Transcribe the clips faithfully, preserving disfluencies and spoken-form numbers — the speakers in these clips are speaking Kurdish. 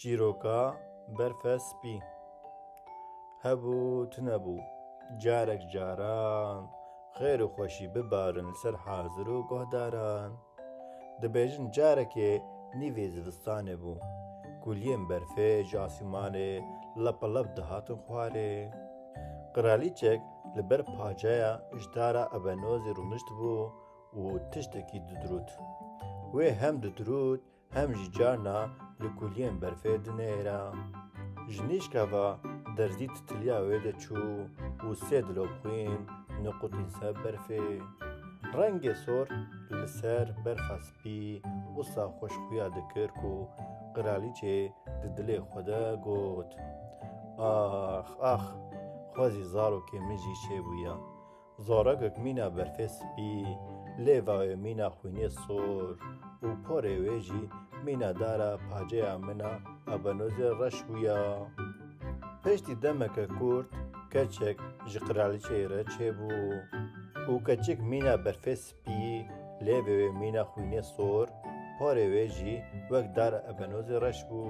Çîroka berfe spî. Hebû, tunebû, carek caran xêr û xweşî bibarin li ser hazir û guhdaran. Dibêjin carekê nîvê zivistanê bû. Kuliyên berfê ji asîmanê lepelep dihatin xwarê. Qiralîçek li ber paceya ji dara ebenozê rûniştibû û tiştekî didirût. Wê hem didirût, hem jî carna li kuliyên berfê dinêra. Ji nîşka ve derzî titiliya wê de çû û sê dilop xwîn niqutîn ser berfê. Rengê sor li ser berfa spî wisa xweşxuya dikir ku qiralîçê di dilê xwe de got: "Ax, ax, xwezî zarokê min jî çêbûya." Zarekek mîna berfê spî, lêva wê mîna xwînê sor û porê wê jî mîna dara paceya min a ebenozê reş bûya. Piştî demeke kurt keçek ji qiralîçeyê re çêbû û keçik mîna berfê spî, lêvê wê mîna xwînê sor, porê wê jî wek dara ebenozê reş bû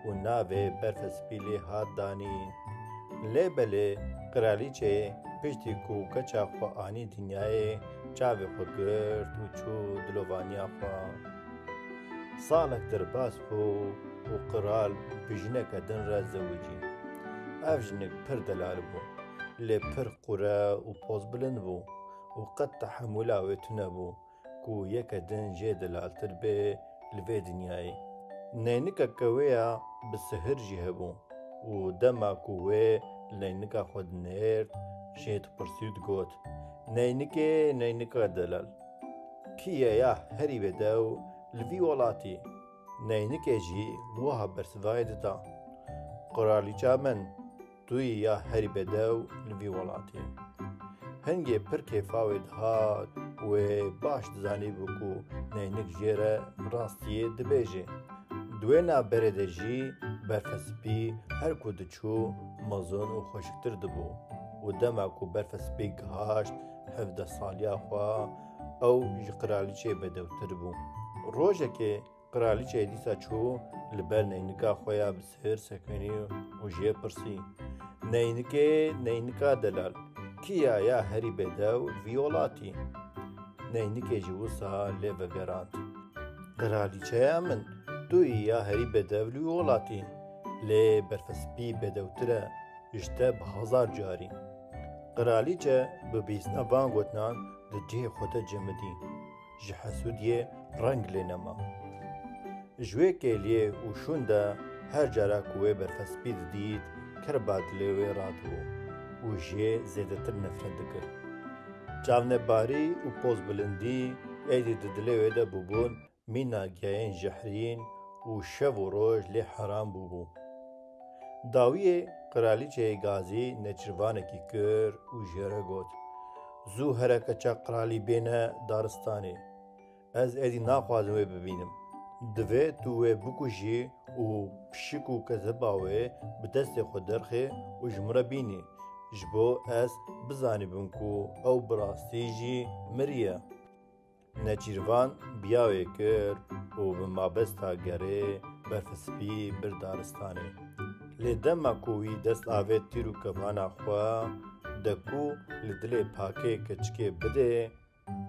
û navê berfê spî lê hat danîn. Lê belê qiralîçeyê piştî ku keça xwe anî dinyayê, çavê xwe girt û çû dilovaniya xwe. Salek derbas bû û qiral bi jineke din re zewicî. Ev jinik pir delal bû, lê pir qure û pozbilind bû û qet tehemûla wê tune bû ku yeke din jê delaltir bê li vê dinyayê. Neynikeke wê ya bi sihir jî hebû û dema ku wê neynika xwe dinêrt, jê dipirsî û digot: "Neynikê, neynika delal, kî ye ya herî bedew li vî welatî?" Neynikê jî wiha bersivayê dida: "Qiralîça min, tu yî ya herî bedew li vî welatê." Hingê pir kêfa wê dihat, wê baş dizanîbû ku neynik jê re rastiyê dibêje. Di wê navberê de jî berfespî her ku diçû mezin û xweşiktir dibû û dema ku berfespî gihaşt hevdeh saliya xwe, ew ji qiralîçê bedewtir bû. Rojekê qiralîçeyê dîsa çû li ber neynika xwe ya bi sihir sekinî û jê pirsî: "Neynikê, neynika delal, kî ya ya herî bedew li vî welatî?" Neynikê jî wisa lê vegerand: "Qiralîçeya min, tu yî ya herî bedew li wî welatî, lê berfespî bedewtir e ji te bi hezar carî." Qiralîçe bi bîstina van gotinan di cihê xwe de cemidî. Ji hesûdiyê reng lê nema. Ji wê kêliyê û şûn de her cara ku wê berfespî didît, kerba dilê wê radibû û jê zêdetir nefret dikir. Çavnebarî û pozbilindî êdî di dilê wê de bûbûn mîna giyayên jehrîn û şev û roj lê heram bûbû. Dawiyê qiralîçeyê gazî neçirvanekî kir û jê re got: "Zû here keça qiralî bêne daristanê. Ez êdî naxwazim wê bibînim. Divê tu wê bikujî û pişik û kezeba wê bi destê xwe derxê û ji min re bînî, ji bo ez bizanîbim ku ew bi rastî jî miriye." Neçîrvan biya wê kir û bi mabesta gerê berfespî bir daristanê. Lê dema ku wî dest avêt tîr û kevana xwe, de ku li dilê pakê keçikê bidê,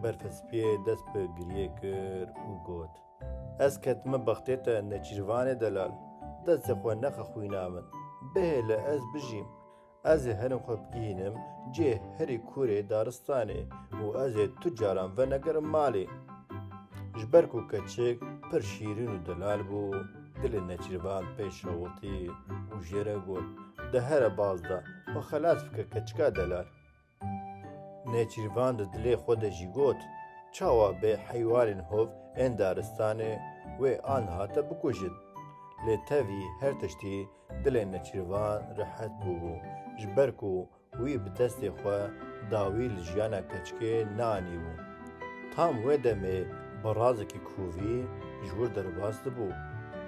berfespiyê dest bi giriyê kir û got: "Ez ketime bextê te, neçîrvanê delal. Destê xwe nexe xwîna min. Bihêle ez bijîm. Ez ê herim xwe bigihînim cihê herî kûrê daristanê û ez ê tu caran venegerim malê." Ji ber ku keçik pir şîrîn û delal bû, dilê neçîrvan pê şewitî û jê re got: "De here baz de, xwe xelas bike keçika delal." Nêçîrvan di dilê xwe de jî got: "Çawa bê heywanên hov ên daristanê wê aniha te bikujin?" Lê tevî her tiştî dilê Nêçîrvan rehet bûbû, ji ber ku wî bi destê xwe dawî li jiyana keçikê neanîbû. Tam wê demê berazekî kovî ji wir derbas dibû.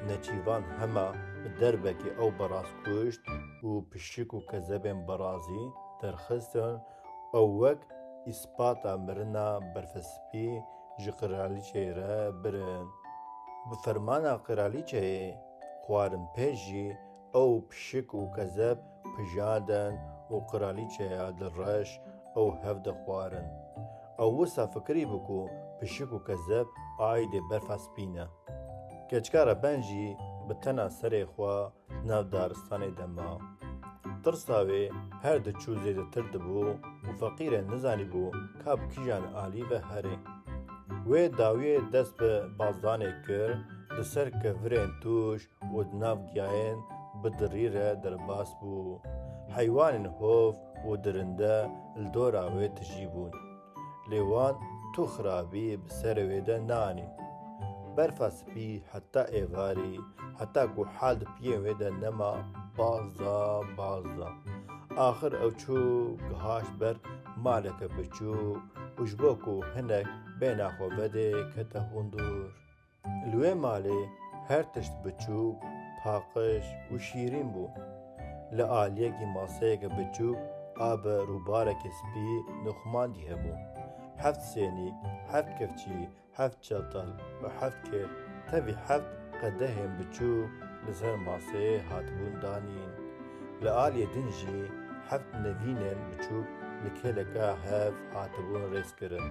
Nêçîrvan hema bi derbekê ew beraz kuşt û pişik û kezebên berazî derxistin. Ew wek îspata mirina berfespî ji qiralîçeyê re birin. Bi fermana qiralîçeyê xwarin. Pêş jî ew pişik û kezeb pijandin û qiralîçeya dilreş ew hev dixwarin. Ew wisa fikirî bû ku pişik û kezeb aîdê berfa spî ne. Keçika reben jî bi tena serê xwe nav daristanê de ma. Tirsa wê her diçû zêdetir dibû û feqîrê nizanîbû ka bi kîjan alî ve herê. Wê dawiyê dest bi bazdanê kir, li ser kevirên tûj û di nav giyayên bi dirî re derbas bû. Heywanên hov û dirinde li dora wê tijî bûn. Lê wan tu xirabî bi serê wê de neanîn. Berfa spî heta êvarî, heta ku hal di piyên wê de nema, bazda, bazda. Axir ew çû gihaşt ber maleke biçûk û ji bo ku hinek bêhna xwe vedê kete hundur. Li wê malê her tişt biçûk, paqij û şîrîn bû. Li aliyekî maseyeke biçûk a bi rûbarekê spî nixumandî hebû. Heft sênîk, heft kevçî, heft çetel û heft kêr, tevî heft qedehên biçûk li ser maseyê hatibûn danîn. Li aliyê din jî heft nivînên biçûk li kêleka hev hatibûn rêzkirin.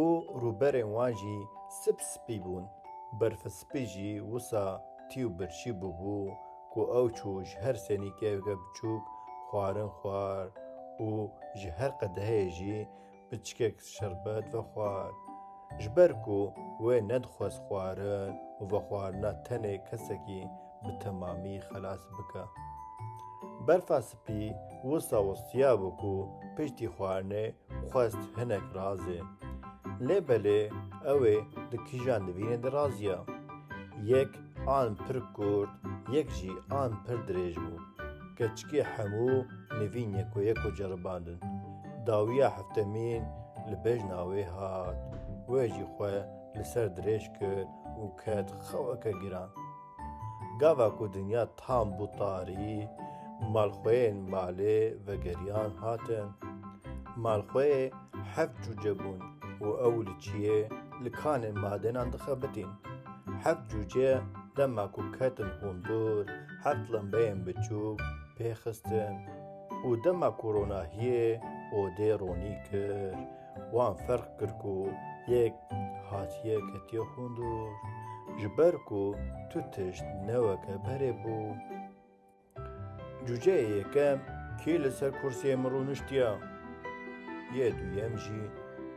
Û rûberên wan jî sip spî bûn. Berfespî jî wisa tî û birçî bûbû ku ew çû ji her sênîkeyeke biçûk xwarin xwar û ji her qedeheyê jî piçikek şerbet vexwar. Ji ber ku wê nedixwest xwarin û vexwarina tenê kesekî bi temamî xelas bike. Berfa spî wisa westiyabû ku piştî xwarinê xwest hinek razê. Lê belê ew ê di kîjan nivînê de raziya. Yek an pir kurt, yek jî an pir dirêj bû. Keçikê hemû nivîn yeko yeko ceribandin. Dawiya heftemîn li bejna wê hat. Wê jî xwe li ser dirêj kir û ket xeweke giran. Gava ku dinya tam bû tarî, malxweyên malê vegeriyan hatin. Malxweyê heft cûce bûn û ew li çiyê li kanên madênan dixebitîn. Heft cûce dema ku ketin hundur, heft lembeyên biçûk pê xistin û dema ku ronahiyê odê ronî kir, wan ferq kir ku yek hatiye ketiye hundur, ji ber ku tu tişt ne weke berê bû. Cûceyê yekem kê li ser kursiyê min rûniştiye? Yê duyem jî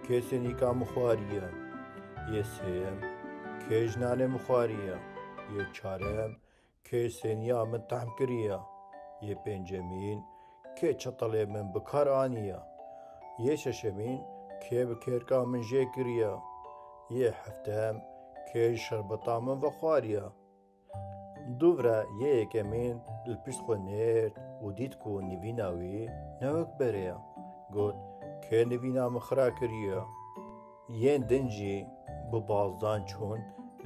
kê sênîka min xwariye? Yê sêyem kê ji nanê min xwariye? Yê çarem kê sêniya min tehm kiriye? Yê pêncemîn kê çetelê min bi kar aniye? Yê şeşemîn kê bi kêrka min jê kiriye? Yê heftem kê ji şerbeta min vexwariye? Dûvre yê yekemîn li pişt xwe nêrt û dît ku nivîna wî ne wek berê ye. Got, kê nivîna min xira kiriye? Yên din jî bi bazdan çûn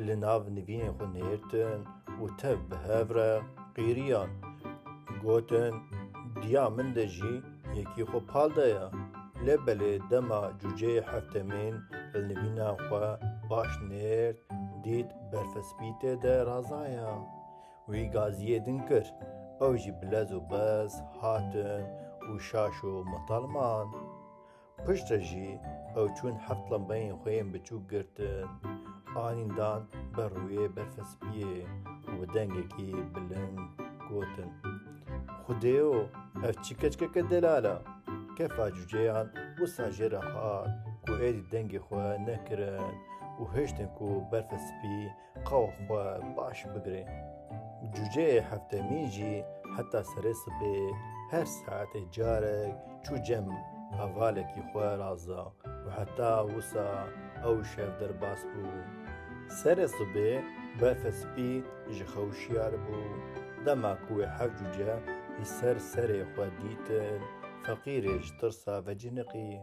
li nav nivînên xwe nêrtin û tev bi hev re qîriyan. Gotin, diya min de jî yekî xwe pal daye. Lê belê dema cûceyê heftemîn li nivîna xwe baş nêrt, dît berfespî tê de razaya. Wî gaziyê din kir. Ew jî bi lez û bez hatin û şaş û metal man. Piştre jî ew çûn heft lembeyên xwe yên biçûk girtin, anîn dan ber rûyê berfespiyê û bi dengekî bilind gotin, Xwedêyo, ev çi keçikeke delal e? Kefa cûceyan wisa jê re hat ku êdî dengê xwe nekirin û hiştin ku berfespî qewa xwe baş bigirê. Cûceyê heftemîn jî heta serê sibê her saetê carek çû cem hevalekî xwe raza û heta wisa ew şev derbas bû. Serê sibê berfespî ji xew şiyar bû. Dema ku wê heft cûce li ser serê xwe dîtin, feqîrê ji tirsa veciniqî.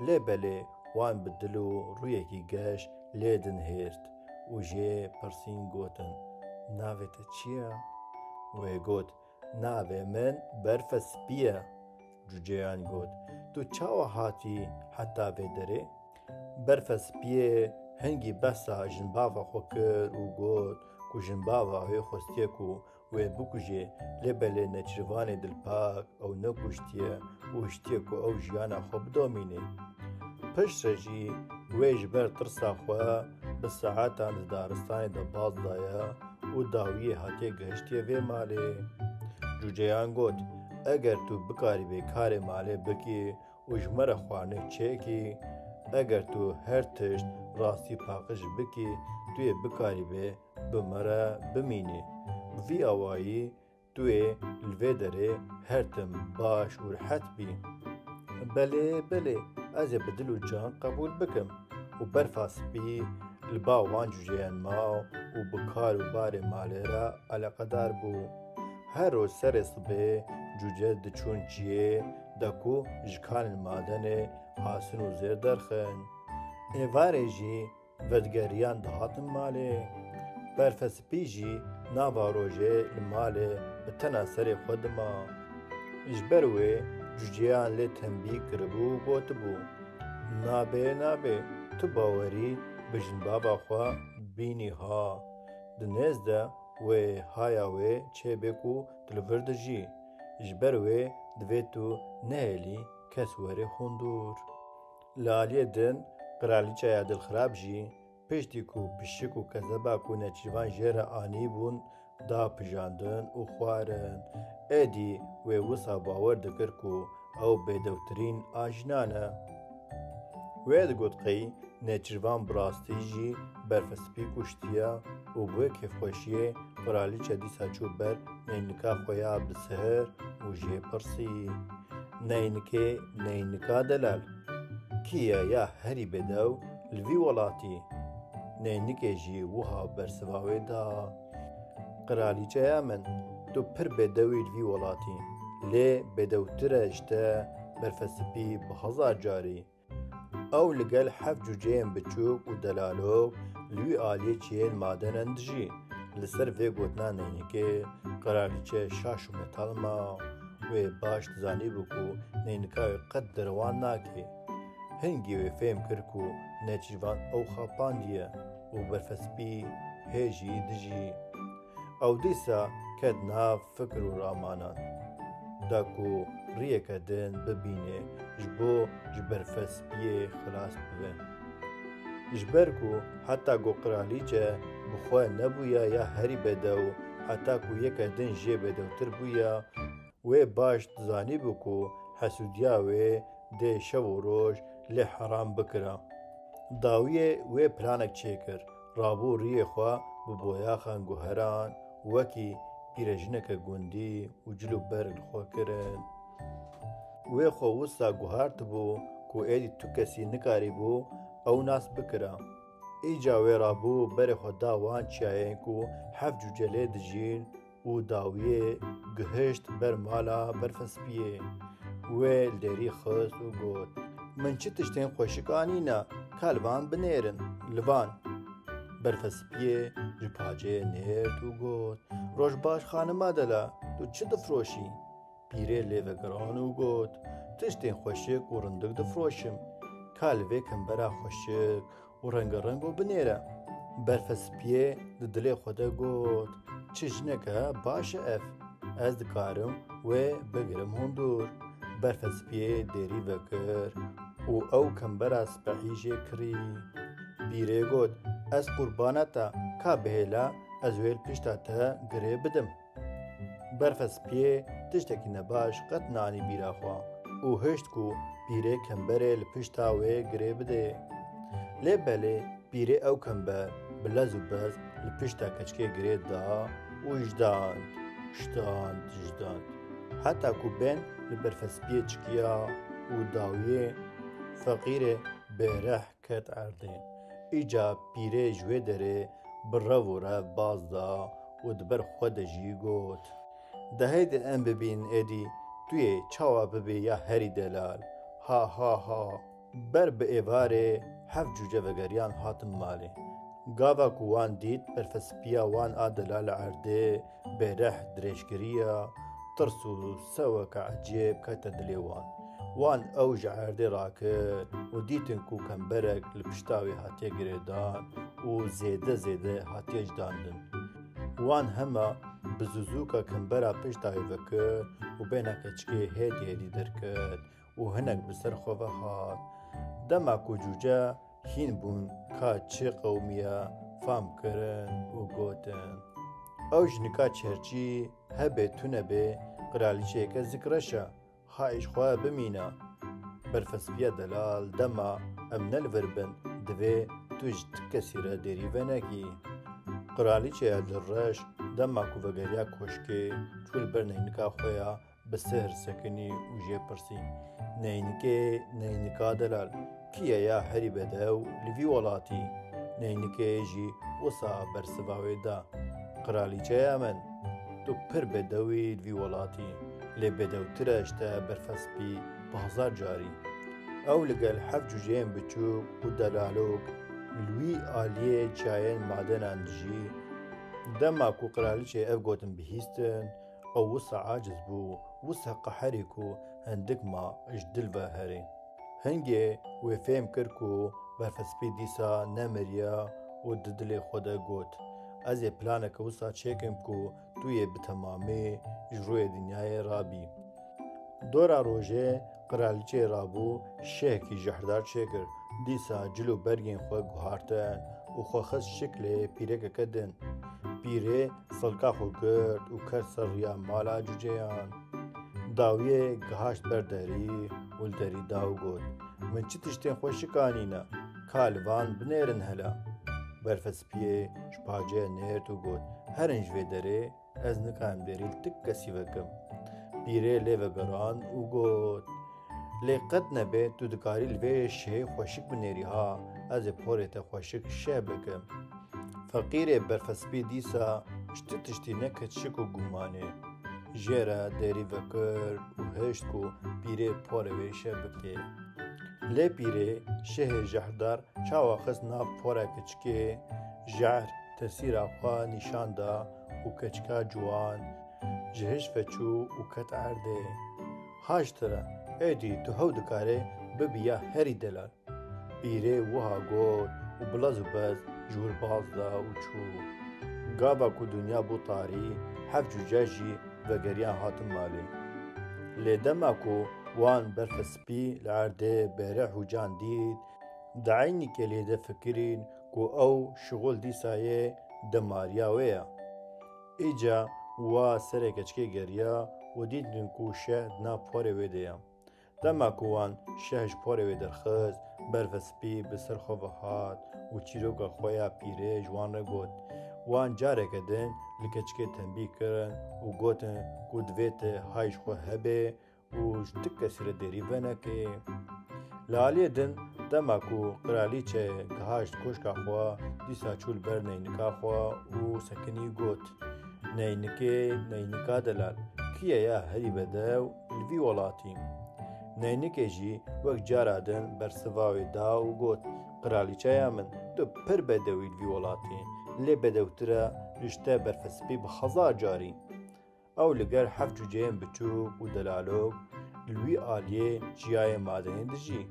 Lê belê wan bi dil û rûyekî geş lê dinhêrt û jê pirsîn gotin, Navê te çi ye? Wê got, Navê min Berfe Spî ye. Cûceyan got, Tu çawa hatî heta vê derê? Berfe Spiyê hingî behsa jinbava xwe kir û got, ku jinbava wê xwestiye ku wê bikuje, lê belê Nêçîrvanê dilpak ew nekuştiye û hiştiye ku ew jiyana xwe bidomîne. Piştre jî wê ji ber tirsa xwe bi saetan di daristanê de baz daye û dawiyê hatiye gihiştiye vê malê. Cûceyan got, eger tu bikarîbê karê malê bikî û ji me re xwarinê çêkî, eger tu her tişt rastî paqij bikî, tu yê bikarîbê bi me re bimînî. Bi vî awayî tu yê li vê derê her tim baş û rihet bî. Belê, belê, ez ê bi dil û can qebûl bikim. Û berfa spî li ba wan cûceyan ma û bi kar û barê malê re eleqedar bû. Her roj serê sibê cûce diçûn çiyê de ku ji kanên madenê hasin û zêr derxin. Êvarê jî vedigeriyan dihatin malê. Berfespî jî nava rojê li malê bi tena serê xwe dima. Ji ber wê cûceyan lê tembî kiribû û gotibû, nabê, nabê, tu bawerî bi jinbava xwe bînî ha. Di nêz de wê haya wê çêbê ku tu li vir dijî. Ji ber wê divê tu nehêlî kes were hundur. Li aliyê din, qiralîçeya dilxirab jî piştî ku pişik û kezeba ku Nêçîrvan jê re anîbûn da pijandin û xwarin, êdî wê wisa bawer dikir ku ew bêdewtirîn a jinan e. Wê digot qey Nêçîrvan bi rastî jî berfespî kuştiye û bi wê kêfxweşiyê qiralîçe dîsa çû ber neynika xwe ya bi sihir û jê pirsî, neynikê, neynika delal, kî ye ya herî bêdew li vî welatî? Neynikê jî wiha bersiva wê da, qiralîçeya min, tu pir bêdew î li vî welatî, lê bêdewtir e ji te berfespî bi hezar carî. Ew li gel heft cûceyên biçûk û delalok li wî aliyê çiyên madenen dijî. Li ser vê gotina neynikê qiralîçe şaş û metal ma. Wê baş dizanîbû ku neynika wê qet derewan nake. Hingî wê fêm kir ku Nêçîrvan ew xapandiye û berfespî hê jî dijî. Ew dîsa ket nav fikir û ramanan da ku riyeke din bibîne ji bo ji berfespiyê xilas bibe. Ji ber ku heta ku qiralîçe bi xwe nebûya ya herî bedew, heta ku yeke din jê bedewtir bûya, wê baş dizanîbû ku hesûdiya wê dê şev û roj lê heram bikira. Dawiyê wê planek çêkir, rabû riyê xwe bi boyaxan guheran, wekî pîrejineke gundî û cil û ber li xwe kirin. Wê xwe wisa guhartibû ku êdî tu kesî nikarîbû ew nas bikira. Îca wê rabû berê xwe da wan çiyayên ku heft cûce lê dijîn û dawiyê gihişt ber mala berfespiyê. Wê li derî xist û got, min çi tiştên xweşik anîne, ka li van binêrin, li van. Berfespiyê ji pacê nêrt û got, roj baş xanima delal, tu çi difroşî? Pîrê lê vegiran û got, tiştên xweşik û rindik difroşim, ka li vê kembera xweşik û rengarengo binêre. Berfespiyê di dilê xwe de got, çi jineke baş e ev, ez dikarim wê bigirim hundur. Berfespiyê dêrî vekir û ew kembera spehî jê kirî. Pîrê got, ez qurbana te, ka bihêle ez wê li pişta te girê bidim. Berfespiyê tiştekî nebaş qet nanî bîra xwe û hişt ku pîrê kemberê li pişta wê girê bidê. Lê belê pîrê ew kember bi lez û bez li pişta keçikê girê da û jidand, jidand, jidand. Heta ku bên li berfespiyê çikiya û dawiyê feqîrê bêreh ket erdê. Îca pîrê ji wê derê bi rev û rev baz da û di ber xwe de jî got, de heydi em bibînin êdî tu yê çawa bibê ya herî delal. Ha, ha, ha. Ber bi êvarê heft cûce vegeriyan hatin malê. Gava ku wan dît berfespiya wan a delal erdê bêreh dirêjkiriya, tirs û seweke ecêb kete dilê wan. Wan ew ji erdê rakir û dîtin ku kemberek li pişta wê hatiye girêdan û zêde zêde hatiye jidandin. Wan hema bi zûzûka kimbera pişta wî vekir û bêhna keçikê hêdî hêdî derket û hinek bi ser xwe ve hat. Dema ku cûce hîn bûn ka çi qewimiye, fam kirin û gotin, Ew ji nika çerçî hebe tune bê, qiralîçeyeke zik reş e, ha îş xwe bimîne. Berfespiya delal, dema em ne li vir bin, divê tu ji ti kesî re dêrî venekî. Qiralîçeya dilreş, dema ku vegeriya koşkê, çû li ber neynika xwe ya, bi sehr sekinî û jê pirsî, Neynikê, neynika delal, kî ye ya herî bedew li vî welatî? Neynikê jî wisa bersiva wê da, Qiralîçeya min, tu pir bedew î li vî welatî, lê bedewtir e ji te berfespî bi hezar carî. Ew li gel heft cûceyên biçûk û delalok li wî aliyê çiyayên madenan dijî. Dema ku qiralîçeyê ev gotin bihîstin, ew wisa aciz bû, wisa qeherî ku hindik ma ji dil ve herê. Hingê wê fêm kir ku berfespî dîsa nemiriya û di dilê xwe de got, Ez ê planeke wisa çêkim ku tu yê bi temamî ji rûyê dinyayê rabî. Dora rojê qiralîçeyê rabû şehekî jehdar çêkir. Dîsa cil û bergên xwe guhartin û xwe xist şiklê pîrekeke din. Pîrê silka xwe girt û ket ser riya mala cûceyan. Dawiyê gihaşt ber derî û li derî da û got, Min çi tiştên xweşik anîne, ka li van binêrin hela. Berfespiyê ji pacê nêrt û got, Herin ji vê derê, ez nikarim dêrî li ti kesî vekim. Pîrê lê vegerand û got, Lê qet nebe tu dikarî li vê şehê xweşik binêrî ha, ez ê porê te xweşik şeh bikim. Feqîrê berfespî dîsa ji ti tiştî ne keçik û gumanê. Jê re dêrî vekir û hişt ku pîrê porê wê şeh bike. Lê pîrê şehê jehdar çawa xist nav pora keçikê, jehr tesîra xwe nîşan da û keçika ciwan ji hişt ve çû û ket erdê. Haştir e, êdî tu hew dikarê bibî ya herî delal. Pîrê wiha got û bi lez û bez ji wir baz da û çû. Gava ku dinya bû tarî, heft cûce jî vegeriyan hatin malê. Lê dema ku wan berfê spî li erdê bêreh û can dît, di eynî kelê de fikirîn ku ew şixul dîsa yê demariya wê ye. Îca wa serê keçikê geriya û dîtin ku şeh di nav porê wê de ye. Dema ku wan şeh ji porê wê derxist, berfê spî bi ser xwe ve hat û çîroka xwe ya pîrê ji wan re got. Wan careke din li keçikê tembî kirin û gotin ku divê tu hay ji xwe hebê û ji ti kesî re dêrî venekê. Li aliyê din, dema ku qiralîçe gihişt koşka xwe, dîsa çû li ber neynika xwe û sekinî got, Neynikê, neynika delal, kî ye ya herî bedew li vî welatî? Neynikê jî wek cara din bersiva wê da û got, Qiralîçeya min, tu pir bedew î li vî welatî, lê bedewtir e ji te berfê spî bi hezar carî. Ew li gel heft cûceyên biçûk û delalok li wî aliyê çiyayê madenê dijî.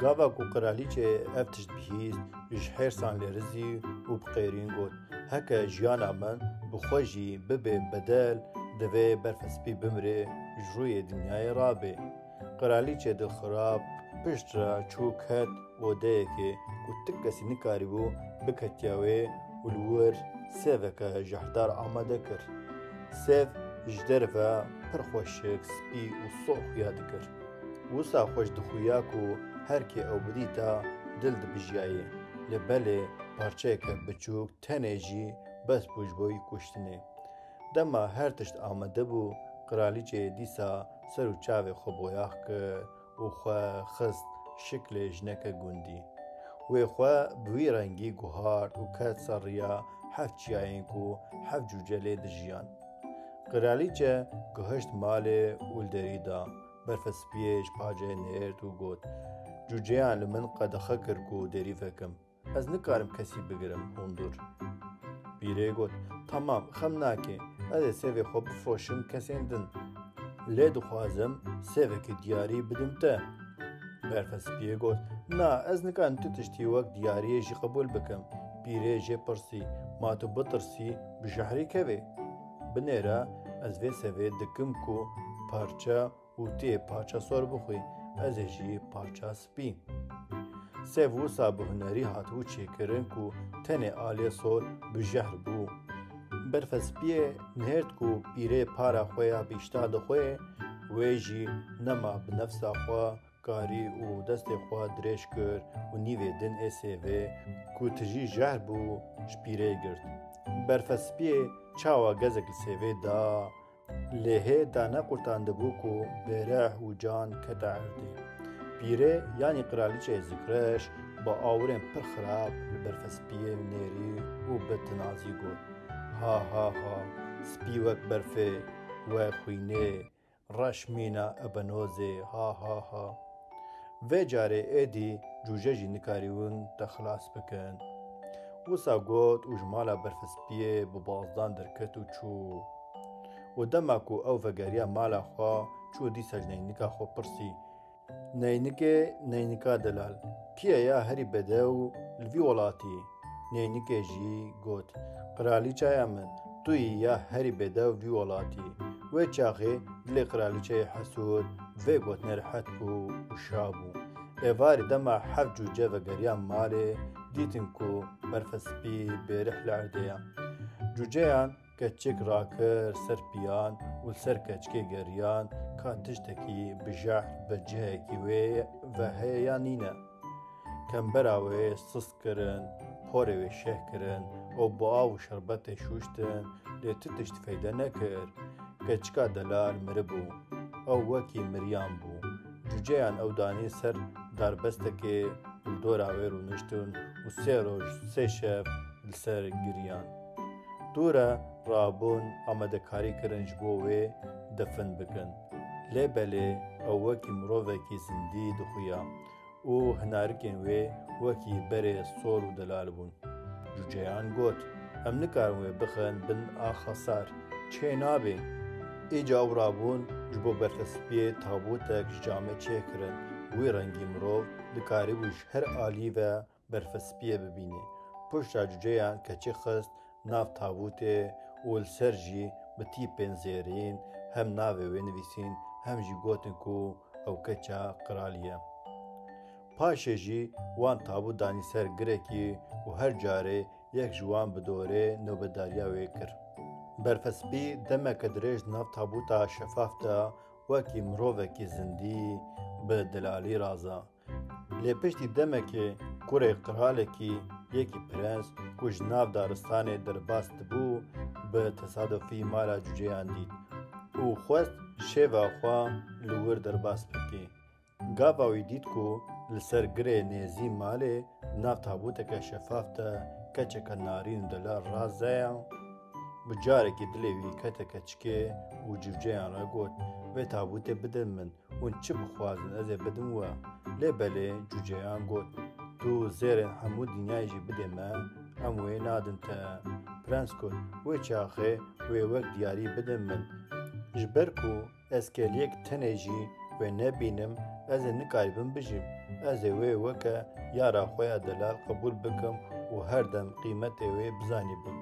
Gava ku qiralîçe ev tişt bihîst, ji hêrsan lêrizî û bi qêrîn got, Heke jiyana min bi xwe jî bibe bedel, divê berfê spî bimire, ji rûyê dinyayê rabe. Qiralîçe dilxirab pişt re çû ket odeyekê ku ti kesî nikarîbû biketiya wê û li wir sêveke jehdar amade kir. Sêv ji derve pir xweşik, spî û soz xuya dikir. Wisa xweş dixuya ku her kê ew bidîta dil dibijiyayê. Lê belê parçeyeke biçûk tenê jî bes bû ji bo wî kuştinê. Dema her tişt amade bû, qiralîçeyê dîsa ser û çavê xwe boyax kir û xwe xist şiklê jineke gundî. Wê xwe bi wî rengî guhart û ket ser riya heft çiyayên ku heft cûce lê dijiyan. Qiralîçe gihişt malê û li derî da. Berfê spiyê ji pacê nêrt û got, Cûceyan li min qedexe kir ku dêrî vekim. Ez nikarim kesî bigirim hundir. Pîrê got, Temam, xem nake, ez ê sêvê xwe bifroşim kesên din. Lê dixwazim sêvekî diyarî bidim te. Berfê spiyê got, Na, ez nikarim tu tiştî wek diyariyê jî qebûl bikim. Pîrê jê pirsî, Ma tu bitirsî bi jehrî kevê. Binêre ez vê sevê dikim ku parça û tu yê parça sor bixwî, ez ê jî parça spî. Sev wisa bi hunerî hatibû çêkirin ku tenê alê sor bi jehr bû. Berfespiyê nihêrt ku pîrê para xwe ya bi îştah dixwe, wê jî nema bi nefsa xwe karî û destê xwe dirêj kir û nîvê din ê sêvê ku tijî jehr bû ji pîrê girt. Berfespiyê çawa gezek li sêvê da, lê hê da nequrtandibû ku bêreh û can kete erdê. Pîrê yanî qiralîçeyê zikreş bi awirên pir xirab li berfespiyê nêrî û bi tinazî got, "Ha ha ha, spî wek berfê, we xwînê, reş mîna ebenozê, ha ha ha." Vê carê êdî cûce jî nikarîbûn te xilas bikin. Wisa got û ji mala berfespiyê bi bazdan derket û çû. Û dema ku ew vegeriya mala xwe, çû dîsa ji neynika xwe pirsî, "Neynikê, neynika delal, kî ye ya herî bedew li vî welatî?" Neynikê jî got, "Qiralîçeya min, tu yî ya herî bedew vî welatî." Wê çaxê dilê qiralîçeyê hesûd vê gotinê rehet bû û şa bû. Êvarî dema heft cûce vegeriyan malê, dîtin ku berfespî bêrih li erdê ye. Cûceyan keçik rakir ser piyan û li ser keçikê geriyan ka tiştekî bi jehr bi cihekî wê ve heye ya nîne. Kembera wê sist kirin, porê wê şeh kirin û bi av û şerbetê şûştin, lê tu tişt feyde nekir. Keçika delal miribû. Ew wekî miriyan bû. Cûceyan ew danî ser darbestekê û li dora wê rûniştin û sê roj, sê şev li ser giriyan. Dû re rabûn, amadekarî kirin ji bo wê defin bikin. Lê belê ew wekî mirovekî zindî dixuya û hinarikên wê wekî berê sor û delal bûn. Cûceyan got, "Em nikarin wê bixin bin axa sar. Çê nabê." Îca ew rabûn, ji bo berfespiyê tabûtek ji camê çêkirin. Wî rengî mirov dikarîbû ji her alî ve berfespiyê bibînî. Piştre cûceyan keçik xist nav tabûtê û li ser jî bi tîpên zêrîn hem navê wê nivîsîn hem jî gotin ku ew keça qiralî ye. Paşê jî wan tabût danî ser girekî û her carê yek ji wan bi dorê nobetdariya wê kir. Berfespî demeke dirêj di nav tabûta şefaf de wekî mirovekî zindî bi delalî raza. Lê piştî demekê kurê qiralekî yekî prens ku ji nav daristanê derbas dibû, bi tesadufî mala cûceyan dît û xwest şêva xwe li wir derbas bike. Gava wî dît ku li ser girê nêzî malê di nav tabûteke şefaf de keçeke narîn û delal raze ye, bi carekî dilê wî kete keçikê û cûceyan re got, "Vê tabûtê bidin min." Hûn çi bixwazin, ez ê bidim we. Lê belê cûceyan got, "Tu zêrên hemû dinyayê jî bidê me, em wê nadin te." Prens got, "Wê çaxê wê wek diyarî bidin min. Ji ber ku ez keliyek tenê jî wê nebînim, ez ê nikarîbim bijîm. Ez ê wê weke yara xwe ya delal qebûl bikim û her dem qîmetê wê bizanîbim."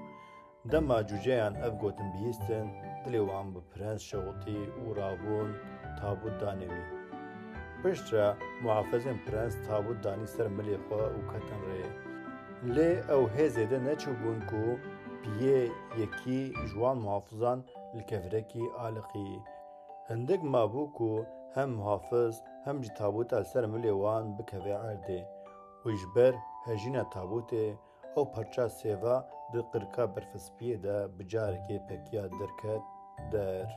Dema cûceyan ev gotin bihîstin, dilê wan bi prens şewitî û rabûn tabût danê wî. Piştre muhafizên prens tabût danî ser milê xwe û ketin rê. Lê ew hê zêde neçûbûn ku piyê yekî ji wan muhafizan li kevirekî aliqî. Hindik mabû ku hem muhafiz hem jî tabûta li ser milê wan bikeve erdê û ji ber hejîna tabûtê ew parça sêva di qirika berfespiyê de bi carekê pekiya derket der.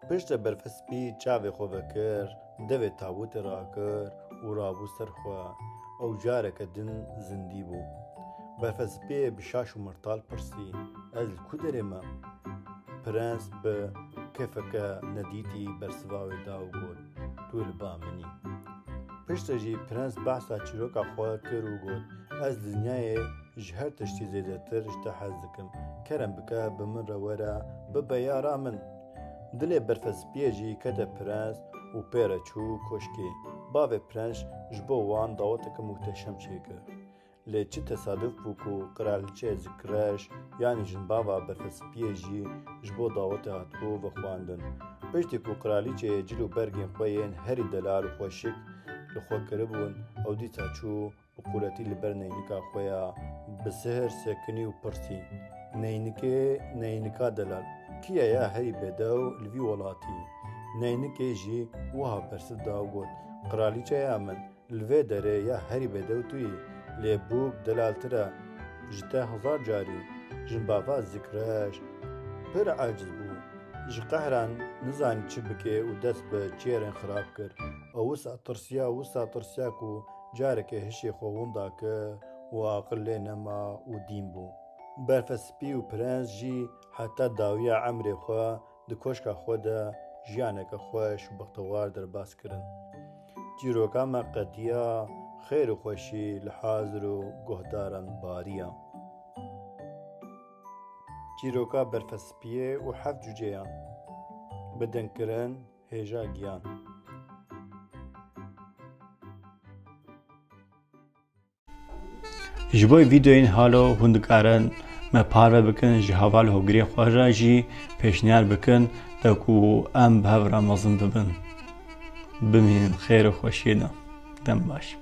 Piştre berfespî çavê xwe vekir, devê tabûtê rakir û rabû ser xwe. Ew careke din zindî bû. Berfespiyê bi şaş û mirtal pirsî, "Ez li ku derê me?" Prens bi kefeke nedîtî bersiva wê da û got, "Tu li ba min î." Piştre jî prens behsa çîroka xwe kir û got, "Ez dinyayê ji her tiştî zêdetir ji te hez dikim. Kerem bike, bi min re were, bibe yara min." Dilê berfespiyê jî kete prens û pê re çû koşkê. Bavê prens ji bo wan daweteke muhteşem çêkir. Lê çi tesaduf bû ku Qiraliçe Zikreş, yanî jinbava Berfespiyê jî ji bo dawetê hatibû vexwendin. Piştî ku Qiraliçeyê cil û bergên xwe yên herî delal û xweşik li xwe kiribûn, ew dîsa çû bi quretî li ber neynika xwe ya bi sihir sekinî û pirsî: Neynikê neynika delal, kî ye ya herî bedew li vî welatî? Neynikê jî wiha bersiv da û got: Qiraliçeya min, li vê derê ya herî bedew tu yî, lê bûk delaltir e ji te hezar carî. Jinbava Zikreş pir aciz bû. Ji qehran nizanî çi bike û dest bi çêrên xirab kir. Ew wisa tirsiya, wisa tirsiya ku carekê hişê xwe winda kir û aqil lê nema û dîn bû. Berfespî û prens jî heta dawiya emrê xwe di koşka xwe de jiyaneke xweş û bextewar derbas kirin. Çîroka me qediya, xêr û xweşî li hazir û guhdaran bariya. Çîroka Berfespiyê û heft cûceyan. Bi dengkirin hêja giyan. Ji bo vîdeoyên halo hûn dikarin me parve bikin, ji heval hogirê xwe re jî pêşniyar bikin, de ku em bi hev re mezin bibin. Bimînin xêr û xweşiyê de. Dem baş.